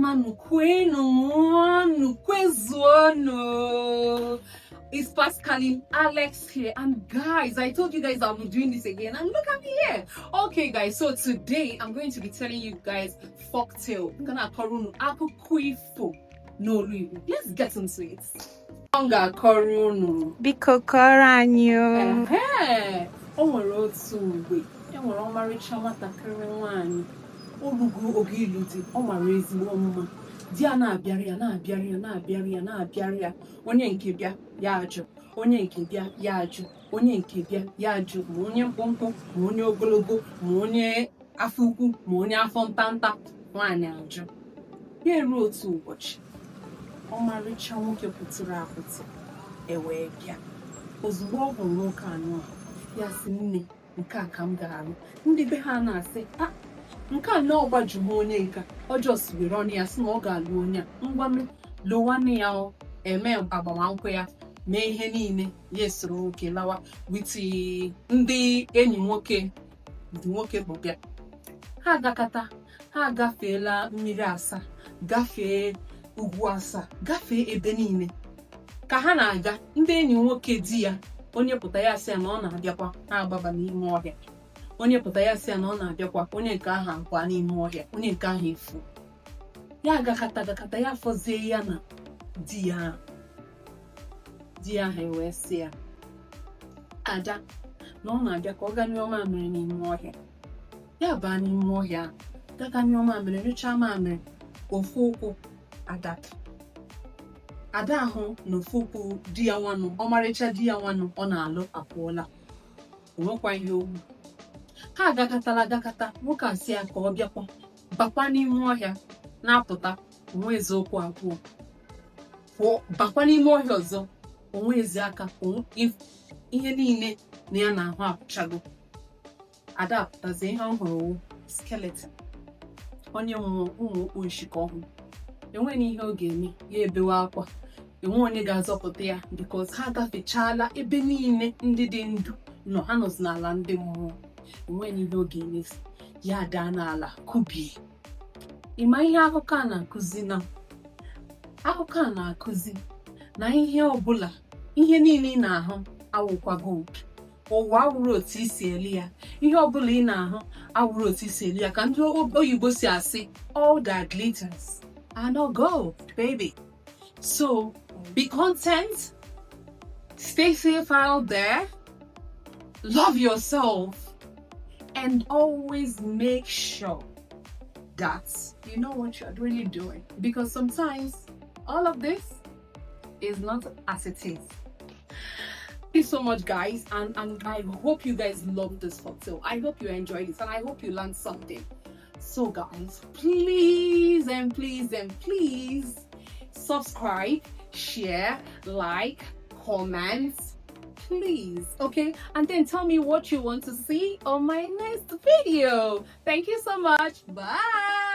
Mmanụ kwenu, ṅụọnụ, kwezuonụ. It's Pascaline Alex here, and guys, I told you guys I'll be doing this again, and look at me here. Okay, guys, so today I'm going to be telling you guys folktale. I'm gonna akọrọ unu akụkọ ifo n'olu Igbo. Let's get into it. M ga-akọrọ unu. Biko kọrọ anyị o. Ehe, o nwere otu mgbe e nwere ọmarịcha nwatakịrị nwaanyị. O rugo oge ịlụ di. Ọ mara ezigbo mma. Di ya na-abịara ya, na-abịara ya, na-abịara ya, na-abịara ya. Onye nke bịa, ya ajụ. Onye nke bịa, ya ajụ. Onye nke bịa, ya ajụ. Ma onye mkpụmkpụ, ma onye ogologo, ma onye afọ ukwu, ma onye afọ ntanta, nwaanyị ajụ. Ya eruo otu ụbọchị, ọmarịcha nwoke pụtụrụ apụtụ e wee bịa. Ozugbo ọ hụrụ nwoke anụ a, ya sị, "Nne, nke a ka m ga-alụ." Ndị be ha na-asị a nke a na ọgbajughị onye nka ọjọọ were ọnụ ya sị na ọ ga-alụ onye a. Ngwanụ, lụwanụ ya. O eme agbamakwụkwọ ya, mee ihe niile. Ya esoro nwoke lawa with ndị enyi nwoke. Ndị nwoke bụ bịa, ha agakata, ha agafeela mmiri asaa, gafee ugwu asaa, gafee ebe niile. Ka ha na-aga, ndị enyi nwoke di ya, onye pụta, ya sị ya na ọ na-abịakwa. Ha agbaba n'ime ọhịa. Onye pụta, ya sị ya na ọ na-abịakwa. Onye nke ahụ akwa n'ime ọhịa, onye nke ahụ efu. Ya agakata agakata, ya fọzie ya na di ya ahụ. Di ya ahụ wee sị ya, ada, na ọ na-abịa ka ọ gaa nyụọ mamịrị n'ime ọhịa. Ya baa n'ime ọhịa ahụ, gaga nyụọ mamịrị, nyụchaa mamịrị, ofu ụkwụ adapụ. Ada ahụ na ofu ụkwụ di ya nwanụ, ọmarịcha di ya nwanụ ọ na-alụ, apụọla. O nwekwa ihe okwu. Ha agakatala agakata, nwoke a sị ya ka ọ bịakwa bakwa n'ime ọhịa na-apụta, onwezi ụkwụ abụọ. Pụọ bakwa n'ime ọhịa ọzọ, onwezi aka. Ihe niile na ya na-ahụ apụchago. Ada apụtazi, ihe ọ hụrụ wụ skeleton, onye nwụọ, ụmụ okpu nshi ka ọ hụ. Enweghị ihe ọ ga-eme. Ya ebewe akwa. Enwe onye ga-azọpụta ya because ha agafechala ebe niile ndị dị ndụ nọ, ha nọzi n'ala ndị mmụọ. Enweghị ihe ọ ga-emezi. Ya daa n'ala, kubie. Ịma ihe akụkọ a na-akụzi? Na akụkọ a na-akụzi na ihe ọbụla, ihe niile ị na-ahụ awụkwa gold. Ụwa awụrụ otu isi eli ya. Ihe ọbụla ị na-ahụ awụrụ otu isi eli ya. Ka ndị oyibo si asị, "All that glitters are not gold, baby." So be content, stay safe out there, love yourself and always make sure that you know what you're really doing, because sometimes all of this is not as it is. Thank you so much, guys, and I hope you guys love this folktale. I hope you enjoyed it and I hope you learned something. So guys, please and please and please subscribe, share, like, comment, please. Okay, and then tell me what you want to see on my next video. Thank you so much. Bye.